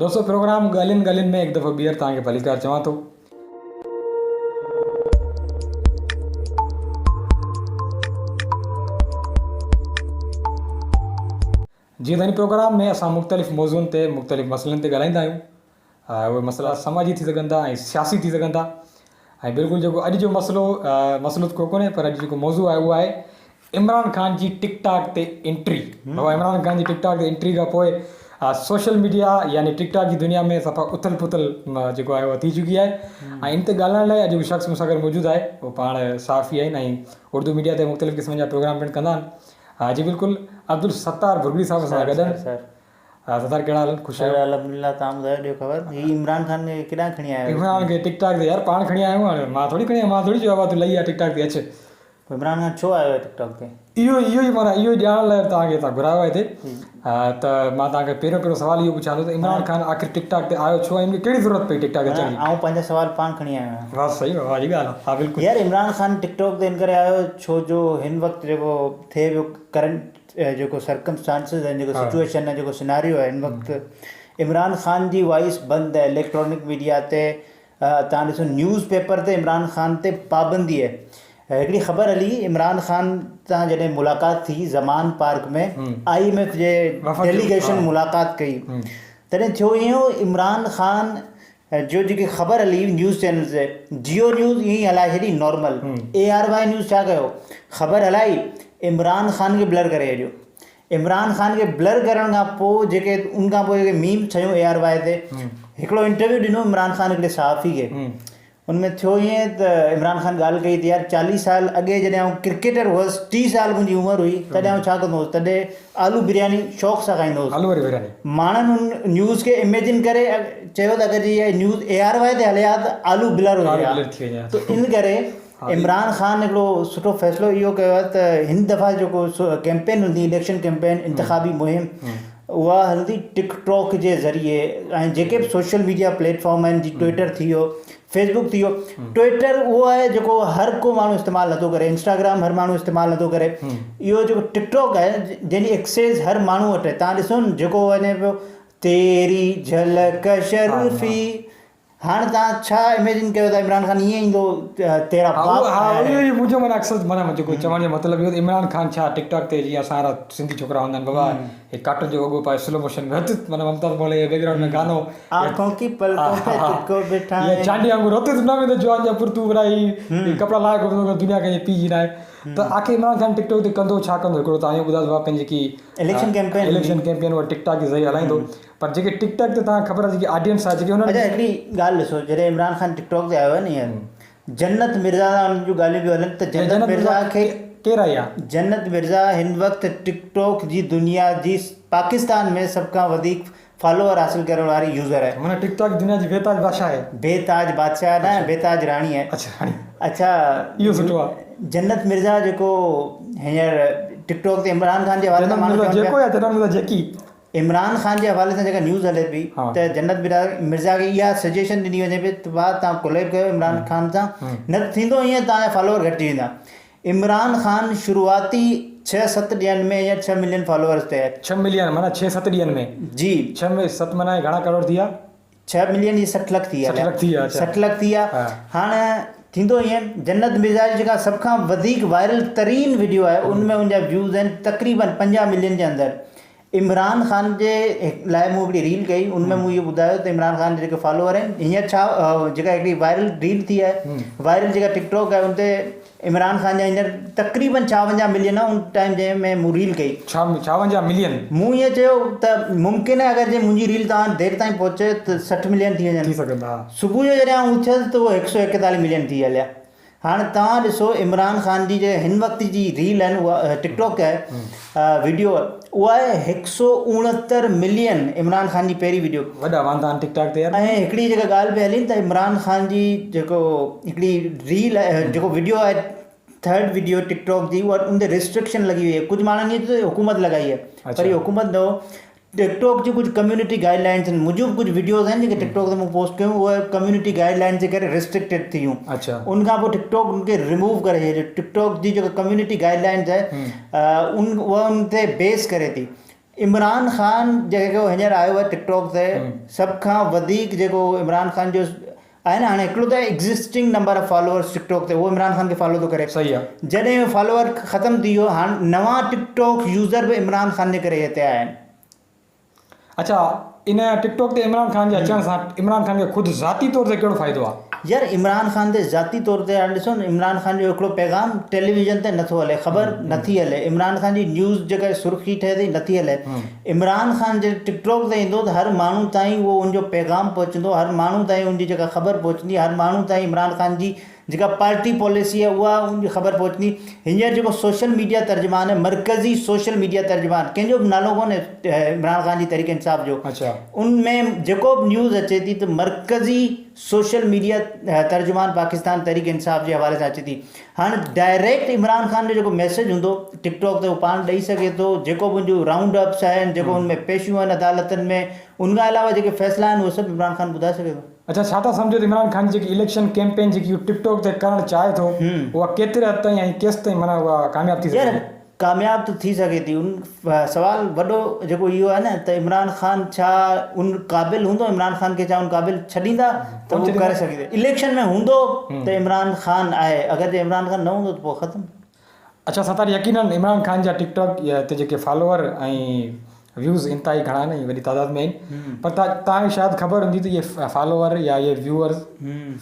دوستو پروگرام ڳالهين ڳالهين ۾ هڪ دفعو ٻيهر توهان کي ڀليڪار چوان ٿو. جيئن ته هن پروگرام ۾ اسان مختلف موضوعن تي مختلف مسئلن تي ڳالهائيندا آهيون اهي مسئلا سماجي ٿي سگهن ٿا ۽ سياسي ٿي سگهن ٿا ۽ بلڪل جيڪو اڄ جو مسئلو مسئلو ته ڪو ڪونهي پر اڄ جيڪو موضوع آهي اهو آهي عمران خان جي ٽڪ ٽاڪ تي انٽري بابا عمران خان جي ٽڪ ٽاڪ تي انٽري کان پوء سوشل ميڊيا يعني ٽڪ ٽاڪ جي دنيا ۾ صفا اٿل پٿل جيڪو آهي اها ٿي چڪي آهي ۽ ان تي ڳالهائڻ لاء اڄ هڪ شخص مون سان گڏ موجود آهي اهو پاڻ صحافي آهن ۽ اردو ميڊيا تي مختلف قسمن جا پروگرام پڻ ڪندا آهن جي بلڪل عبدالستار ڀرڳڙي صاحب اسان سان گڏ آهن. ستار ڪهڙا حال آهن خوش آهيو؟ الحمدلله تان ٻڌايو ڏيو خبر هي عمران خان کي ڪيڏانهن کڻي آيا آهيو؟ عمران کي ٽڪ ٽاڪ تي يار پاڻ کڻي آيو آهيان مان ٿوري کڻي آيو مان ٿوري چيو آهي تون لهي آ ٽڪ ٽاڪ تي اچ. پوء عمران خان ڇو آيو آهي ٽڪ ٽاڪ تي؟ اهو اهو ئي معنيٰ اهو ئي ڄاڻڻ لاء توهان کي هتان گهرايو آهي هتي ته مان توهان کي پهريون پهريون سوال اهو پڇان ٿو ته عمران خان آخر ٽڪ ٽاڪ تي آيو ڇو ۽ ان کي ڪهڙي ضرورت پئي ٽڪ ٽاڪ تي اچڻ جي؟ آئون پنهنجا سوال پاڻ کڻي آيو آهيان. واھ صحيح واھ جي ڳالهه آهي ها بلڪل. يار عمران خان ٽڪ ٽاڪ تي ان ڪري آيو ڇو جو هن وقت جيڪو ٿئي پيو ڪرنٽ جيڪو سرڪمسٽانسز آهن جيڪو سچوئيشن آهي جيڪو سيناريو آهي هن وقت عمران خان جي وائس بند آهي اليڪٽرانڪ ميڊيا تي تان ڏسو نيوز پيپر تي عمران خان تي پابندي آهي هڪڙي خبر هلي عمران خان سان جڏهن ملاقات ٿي زمان پارڪ ۾ I M F جي ڊيليگيشن ملاقات ڪئي تڏهن ٿيو ائين عمران خان جو جيڪي خبر هلي نيوز چينلز تي جيو نيوز ائين ئي هلائي ڇڏي نارمل اي آر وائي نيوز ڇا ڪيو خبر هلائي عمران خان کي بلر ڪري ڇڏيو عمران خان کي بلر ڪرڻ کان پوء جيڪي ان کان پوء جيڪي ميمز ٺهيون اي آر وائي تي هڪڙو انٽرويو ڏنو عمران خان هڪڙي صحافي کي ان ۾ ٿيو ائين ته عمران خان ڳالهه ڪئي ته يار چاليهه سال اڳي جڏهن آئون ڪرڪيٽر هئس ٽيهه سال منهنجي عمر هئي تڏهن آئون ڇا ڪندو هوس تڏهن آلو برياني شوق سان کائيندو هوس. آلو واري برياني. ماڻهن ان نيوز کي اميجن ڪري چيو ته اگر جي اها نيوز اي آر وائي تي هلي ها ته آلو بلر هجي ها ته ان ڪري عمران خان هڪڙو سٺو فيصلو اهو ڪيو آهي ته هن دفعا جيڪو ڪيمپين هلندي اليڪشن ڪيمپين انتخابي مهم اها هلندي ٽڪ ٽاڪ جي ذريعي ۽ جيڪي به سوشل ميڊيا پليٽ فارم آهن جي ٽوئٽر ٿي ويو فيس بڪ ٿي ويو ٽوئٽر اهو آهي جيڪو هر ڪو ماڻهو استعمال نٿو ڪري انسٽاگرام هر ماڻهو استعمال نٿو ڪري اهو جيڪو ٽڪ ٽاڪ آهي جنهن جي ايڪسيس هر ماڻهو وٽ آهي تان ڏسو نه جيڪو وڃي پيو تيري جهلڪ شرفي هاڻ تان ڇا اميجن ڪيو ٿا عمران خان ائين ايندو تيرا باپ ها اهو ئي منهنجو معنيٰ اڪثر معنيٰ جيڪو چوڻ جو مطلب اهو ته عمران خان ڇا ٽڪ ٽاڪ تي جيئن اسان وارا سنڌي ڇوڪرا هوندا آهن بابا هي ڪاٽن جو وڳو پائي سلو موشن ۾ هٿ معنيٰ ممتاز مولائي جو بيڪ گرائونڊ ۾ گانو آنکون ڪي پلڪون پي تجھ ڪو بٺائي يا چانڊيي وانگر هٿ نه ويندو جوان جا پر تون ورائي ڪپڙا لاهي گهمندو دنيا ڪنهن جي پيء جي ناهي ته آخر عمران خان ٽڪ ٽاڪ تي ڪندو ڇا ڪندو هڪڙو ته آيون ٻڌايو ته پنهنجي جيڪي اليڪشن ڪيمپين اليڪشن ڪيمپين اها ٽڪ ٽاڪ جي ذريعي هلائيندو پر جيڪي ٽڪ ٽاڪ تي توهان کي خبر آهي جيڪي آڊينس آهي جيڪي انهن اچا هڪڙي ڳالهه ڏسو جڏهن عمران خان ٽڪ ٽاڪ تي آيو آهي نه هينئر جنت مرزا سان انهن جون ڳالهيون پيون هلن ته جنت مرزا کي ڪير آهي اها؟ جنت مرزا هن وقت ٽڪ ٽاڪ جي دنيا جي پاڪستان ۾ سڀ کان وڌيڪ فالوور حاصل ڪرڻ واري يوزر آهي. معنيٰ ٽڪ ٽاڪ دنيا جي بي تاج بادشاهه آهي. بي تاج بادشاهه نه بي تاج راڻي آهي. اڇا راڻي. اڇا اهو سٺو آهي. جنت مرزا جيڪو هينئر ٽڪ ٽاڪ تي عمران خان جي حوالي سان جنت ماڻهو مرزا چون پيا. جيڪو يا جنت مرزا جيڪي؟ عمران خان جي حوالي سان جيڪا نيوز هلي پئي ته جنت مرزا کي اها سجيشن ڏني وڃي پئي ته ڀاء توهان ڪوليب ڪيو عمران خان سان نه ته ٿيندو ائين توهان جا فالوور گهٽجي ويندا. عمران خان شروعاتي ڇهه ست ڏينهن ۾ هينئر ڇهه ملين فالوورز تي آهي. ڇهه ملين معنيٰ ڇهه ست ڏينهن ۾؟ جي. ڇهه ۾ ست معنيٰ گهڻا ڪروڙ ٿي ويا؟ ڇهه ملين جي 60 لک ٿي ويا. 60 لک ٿي ويا اڇا. 60 لک ٿي ويا. هاڻ ٿيندو ائين جنت مرزا جي جيڪا سڀ کان وڌيڪ وائرل ترين وڊيو آهي ان ۾ ان جا ويوز آهن تقريبن 50 ملين جي اندر. عمران خان جي لاء مون هڪڙي ريل ڪئي ان ۾ مون اهو ٻڌايو ته عمران خان جا جيڪي فالوور آهن هينئر ڇا جيڪا هڪڙي وائرل ريل ٿي آهي وائرل جيڪا ٽڪ ٽاڪ آهي ان تي عمران خان جا هينئر تقريبن 56 ملين آهي ان ٽائيم جنهن ۾ مون ريل ڪئي. 56 ملين. مون ائين چيو ته ممڪن آهي اگر جي منهنجي ريل توهان دير تائين پهچي ته 60 ملين ٿي وڃن. ٿي سگهندا ها. صبح جو جڏهن آئون اٿيس ته اهو 141 ملين ٿي هليا. هاڻ توهان ڏسو عمران خان جي جي هن وقت جي ريل آهن اها ٽڪ ٽاڪ آهي وڊيو اها آهي 169 ملين عمران خان جي پهرين وڊيو. وڏا واندا آهن ٽڪ ٽاڪ تي يار. ۽ هڪڙي جيڪا ڳالهه پئي هلي ته عمران خان جي جيڪو هڪڙي ريل آهي جيڪو وڊيو آهي ٿرڊ وڊيو ٽڪ ٽاڪ جي اها ان تي ريسٽرڪشن لڳي وئي آهي ڪجهه ماڻهن ائين چيو ته حڪومت لڳائي آهي پر اهو حڪومت نه هو ٽڪ ٽاڪ جون ڪجهه ڪميونٽي گائيڊ لائنز آهن منهنجون به ڪجهه وڊيوز آهن جيڪي ٽڪ ٽاڪ تي مون پوسٽ ڪيون اهي ڪميونٽي گائيڊ لائنز جي ڪري ريسٽرڪٽيڊ ٿي ويون ان کان پوء ٽڪ ٽاڪ ان کي ريموو ڪري ڇڏيو ٽڪ ٽاڪ جي جيڪا ڪميونٽي گائيڊ لائنز آهي ان اها ان تي بيس ڪري ٿي. عمران خان جيڪو هينئر آيو آهي ٽڪ ٽاڪ تي سڀ کان وڌيڪ جيڪو عمران خان جو آهي نه هاڻي هڪڙو ته existing number of followers TikTok تي اهو عمران خان کي فالو ٿو ڪري صحيح آهي جڏهن فالوور ختم ٿي ويو هاڻ نوان ٽڪ ٽاڪ يوزر به عمران خان جي ڪري هتي آيا آهن. اڇا ان ٽڪ ٽاڪ تي عمران خان جي اچڻ سان عمران خان کي خود ذاتي طور تي ڪهڙو فائدو آ؟ يار عمران خان تي ذاتي طور تي هاڻي ڏسو نه عمران خان جو هڪڙو پيغام ٽيليويزن تي نٿو هلي خبر نٿي هلي عمران خان جي نيوز جيڪا سرخي ٺهي ٿي نٿي هلي عمران خان جڏهن ٽڪ ٽاڪ تي ايندو ته هر ماڻهو تائين اهو ان جو پيغام پهچندو هر ماڻهو تائين ان جي جيڪا خبر پهچندي هر ماڻهو تائين عمران خان جي جيڪا پارٽي پاليسي آهي اها ان جي خبر پهچندي. هينئر جيڪو سوشل ميڊيا ترجمان آهي مرڪزي سوشل ميڊيا ترجمان ڪنهن جو به نالو ڪونهي عمران خان جي تحريڪ انصاف جو ان ۾ جيڪو به نيوز اچي ٿي ته مرڪزي سوشل ميڊيا ترجمان پاڪستان تحريڪ انصاف جي حوالي سان اچي ٿي. هاڻ ڊائريڪٽ عمران خان جو جيڪو ميسيج هوندو ٽڪ ٽاڪ تي اهو پاڻ ڏئي سگهي ٿو جيڪو به ان جون رائونڊ اپس آهن جيڪو ان ۾ پيشيون آهن عدالتن ۾ ان کان علاوه جيڪي فيصلا آهن اهي سڀ عمران خان ٻڌائي سگهي ٿو. اڇا ڇا ٿا سمجهو ته عمران خان جي جيڪي اليڪشن ڪيمپين جيڪي هو ٽڪ ٽاڪ تي ڪرڻ چاهي ٿو اها ڪيتري حد تائين ۽ ڪيستائين معنيٰ اها ڪامياب ٿي سگهي يار ٿي؟ ڪامياب ته ٿي سگهي ٿي ان سوال وڏو جيڪو اهو آهي نه ته عمران خان ڇا ان قابل هوندو عمران خان کي ڇا ان قابل ڇڏيندا ته هو ڪري سگهي ٿو اليڪشن ۾ هوندو ته عمران خان آهي اگر جي عمران خان نه هوندو ته پوء ختم. اڇا ستار يقينن عمران خان جا ٽڪ ٽاڪ تي جيڪي فالوور ۽ ويوز انتهائي گهڻا آهن ۽ وڏي تعداد ۾ آهن پر توهان کي شايد خبر هوندي ته اهي فالوور يا اهي ويوئرز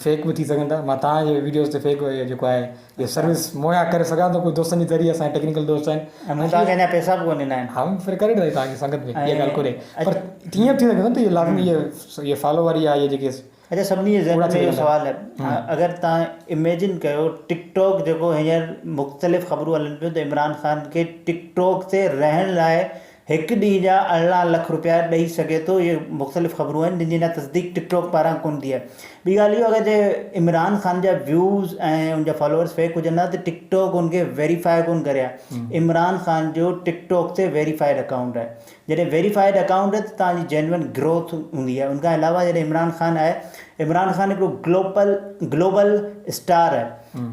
فيڪ به ٿي سگهن ٿا مان توهان جي ويڊيوز تي فيڪ جيڪو آهي اهي سروس مهيا ڪري سگهان ٿو ڪجهه دوستن جي ذريعي اسان جا ٽيڪنيڪل دوست آهن ۽ مون توهان کي اڃا پئسا به ڪونه ڏنا آهن. ها ڦر ڪري ڏينداسين توهان کي سنگت ۾ اها ڳالهه ڪونهي پر ائين به ٿي سگهي ٿو نه ته اهي لازمي اهي فالوور يا اهي جيڪي اچا سڀني جي ذهن ۾ اهو سوال آهي اگر توهان اميجن ڪيو ٽڪ ٽاڪ جيڪو هينئر مختلف خبرون هلن پيون ته عمران خان کي ٽڪ ٽاڪ تي رهڻ لاء هڪ ڏينهن جا 18 لک روپيا ڏئي سگهي ٿو اهي مختلف خبرون آهن جن جي اڃا تصديق ٽڪ ٽاڪ پاران ڪونه ٿي آهي ٻي ڳالهه اهو اگر جي عمران خان جا ويوز ۽ ان جا فالوورز فيڪ هجن ها ته ٽڪ ٽاڪ ان کي ويريفائي ڪونه ڪري ها عمران خان جو ٽڪ ٽاڪ تي ويريفائيڊ اڪائونٽ آهي جڏهن ويريفائيڊ اڪائونٽ آهي ته توهان جي جينوئن گروٿ هوندي آهي ان کان علاوه جڏهن عمران خان آهي عمران خان هڪڙو گلوبل گلوبل اسٽار آهي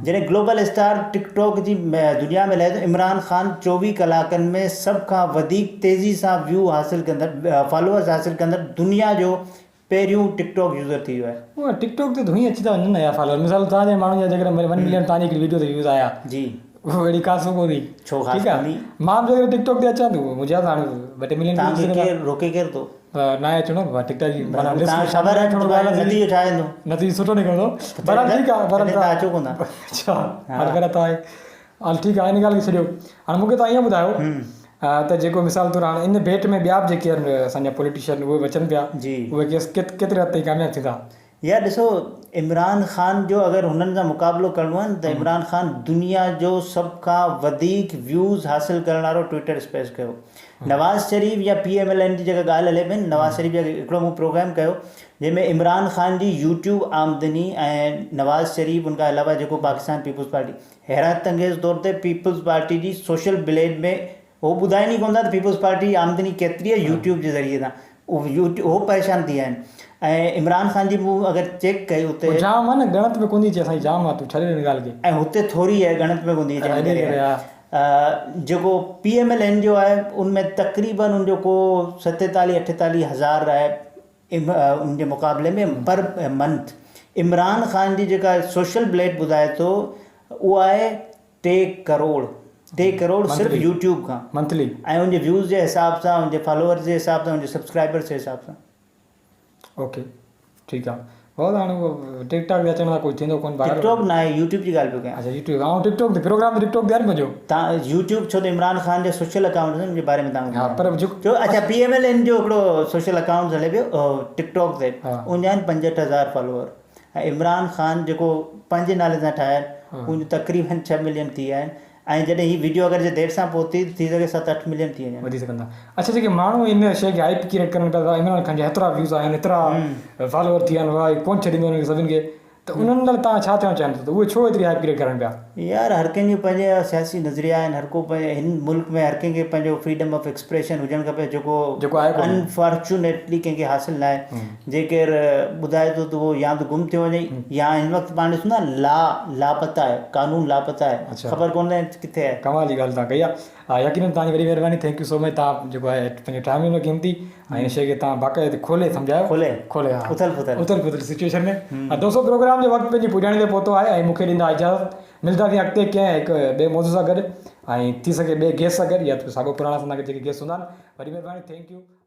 جڏهن گلوبل اسٽار ٽڪ ٽاڪ جي دنيا ۾ لهي ٿو عمران خان 24 ڪلاڪن ۾ سڀ کان وڌيڪ تيزي سان ويو حاصل ڪندڙ فالوورز حاصل ڪندڙ دنيا جو پهريون ٽڪ ٽاڪ يوزر ٿي ويو آهي. هونء ٽڪ ٽاڪ تي ڌوئي اچي ٿا وڃن نه يار فالوور مثال توهان جي ماڻهن جا جيڪڏهن ون ملين توهان جي هڪڙي ويڊيو تي ويوز آيا جي اهو اهڙي خاص ڪونهي ڇو خاص ٺيڪ آ ڪونهي؟ مان به جيڪڏهن ٽڪ ٽاڪ تي اچان ته منهنجا ته هاڻي ٻه ٽي ملين توهان ويوز کي ايندا. ڪير روڪي ڪير ٿو؟ ناهي اچڻو بابا ٽڪ ٽاڪ جي معنيٰ لسٽ توهان ۾ کي شامل خبر آهي ٿيڻو ته ڳالهه ٿيندي نتيجو ڇا ايندو؟ نتيجو سٺو نڪرندو بهرحال ٺيڪ آ بهرحال تڏهن توهان اچو ڪونه ٿا. اڇا هل غلط آهي هل ٺيڪ آهي ان ڳالهه کي ڇڏيو هاڻي مون کي توهان ائين ٻڌايو ته جيڪو مثال طور هاڻي ان ڀيٽ ۾ ٻيا به جيڪي آهن اسان جا پوليٽيشن اهي به اچن پيا جي اهي ڪيس ڪيتري حد تائين ڪامياب ٿيندا؟ يار ڏسو عمران خان جو اگر هنن سان مقابلو ڪرڻو آهي نه ته عمران خان دنيا جو سڀ کان وڌيڪ ويوز حاصل ڪرڻ وارو ٽوئٽر اسپيس ڪيو نواز شريف يا پي ايم ايل اين جي جيڪا ڳالهه هلي پئي نه نواز شريف جا هڪڙو مون پروگرام ڪيو جنهن ۾ عمران خان جي يوٽيوب آمدني ۽ نواز شريف ان کان علاوه جيڪو پاڪستان پيپلز پارٽي حيرت انگيز طور تي پيپلز پارٽي جي سوشل بليڊ ۾ هو ٻڌائين ئي ڪونه ٿا ته پيپلز پارٽي جي آمدني ڪيتري آهي يوٽيوب جي ذريعي سان هو پريشان ٿي ويا آهن ۽ عمران خان جي مون اگر چيڪ ڪئي اتي جام آهي نه ڳڻت ۾ ڪونه ٿي اچي اسان جي جام آهي تون ڇڏي ڏي ان ڳالهه کي. ۽ هتي ٿوري آهي ڳڻت ۾ ڪونه ٿي اچي ان ڪري جيڪو پي ايم ايل اين جو آهي ان ۾ تقريبن ان جو ڪو 47 48 هزار آهي ان جي مقابلي ۾ پر منٿ عمران خان جي جيڪا سوشل بليڊ ٻڌائي ٿو اهو آهي 3 ڪروڙ 3 ڪروڙ صرف يوٽيوب کان منٿلي ۽ ان جي ويوز جي حساب سان ان جي فالوورز جي حساب سان ان جي سبسڪرائبرز جي حساب سان. اوڪي ٺيڪ آ بهت هاڻي اهو ٽڪ ٽاڪ تي اچڻ سان ڪجهه ٿيندو ڪونه ٽڪ ٽاڪ نه آهي يوٽيوب جي ڳالهه پيو ڪيان. اڇا يوٽيوب آئون ٽڪ ٽاڪ تي پروگرام ته ٽڪ ٽاڪ تي آهي نه منهنجو. تان يوٽيوب ڇو ته عمران خان جا سوشل اڪائونٽس آهن ان جي باري ۾ تان ها پر جيڪو جو اڇا پي ايم ايل اين جو هڪڙو سوشل اڪائونٽس هلي پيو ٽڪ ٽاڪ تي ان جا آهن 65 هزار فالوور ۽ عمران خان جيڪو پنهنجي نالي سان ٺاهيل ان جو تقريبن 6 ملين ٿي ويا آهن ۽ جڏهن هي وڊيو اگر جي دير سان پهتي ته ٿي سگهي 7 8 ملين ٿي وڃن. وڌي سگهن ٿا. اڇا جيڪي ماڻهو ان شيء کي هائپ ڪريئيٽ ڪرن پيا ته عمران خان جا هيترا ويوز آيا آهن هيترا فالوور ٿي ويا آهن واهه ڪون ڇڏيندو انهن کي سڀن کي ته ته انهن لاء توهان ڇا چوڻ چاهيندو ته اهي ڇو ايتري هائپ ڪريئيٽ ڪرن پيا؟ يار هر ڪنهن جو پنهنجا سياسي نظريا آهن هر ڪو پنهنجي هن ملڪ ۾ هر ڪنهن کي پنهنجو فريڊم آف ايڪسپريشن هجڻ کپي جيڪو جيڪو آهي ڪونهي. انفارچونيٽلي ڪنهن کي حاصل ناهي جي ڪير ٻڌائي ٿو ته اهو يا ته گم ٿيو وڃي يا هن وقت پاڻ ڏسون ٿا لا لاپتا آهي قانون لاپتا آهي خبر ڪونهي ڪٿي آهي. ڪمال جي ڳالهه توهان ڪئي آهي. ها يقينن توهان جي وڏي مهرباني thank you سو مچ توهان جيڪو آهي پنهنجو ٽائيم ڏنو قيمتي ۽ هن شي کي توهان باقاعدي کولي سمجهايو کولي کولي ها اٿل پٿل اٿل پٿل سچويشن ۾ ها دوستو پروگرام جو وقت پنهنجي پڄاڻي تي پهتو آهي ۽ مون کي ڏيندا اجازت ملنداسين اڳتي ڪنهن هڪ ٻئي موضوع سان گڏ ۽ ٿي سگهي ٻئي گيسٽ سان گڏ يا ته ساڳو پراڻا سان گڏ جيڪي گيسٽ هوندا آهن وڏي مهرباني thank you.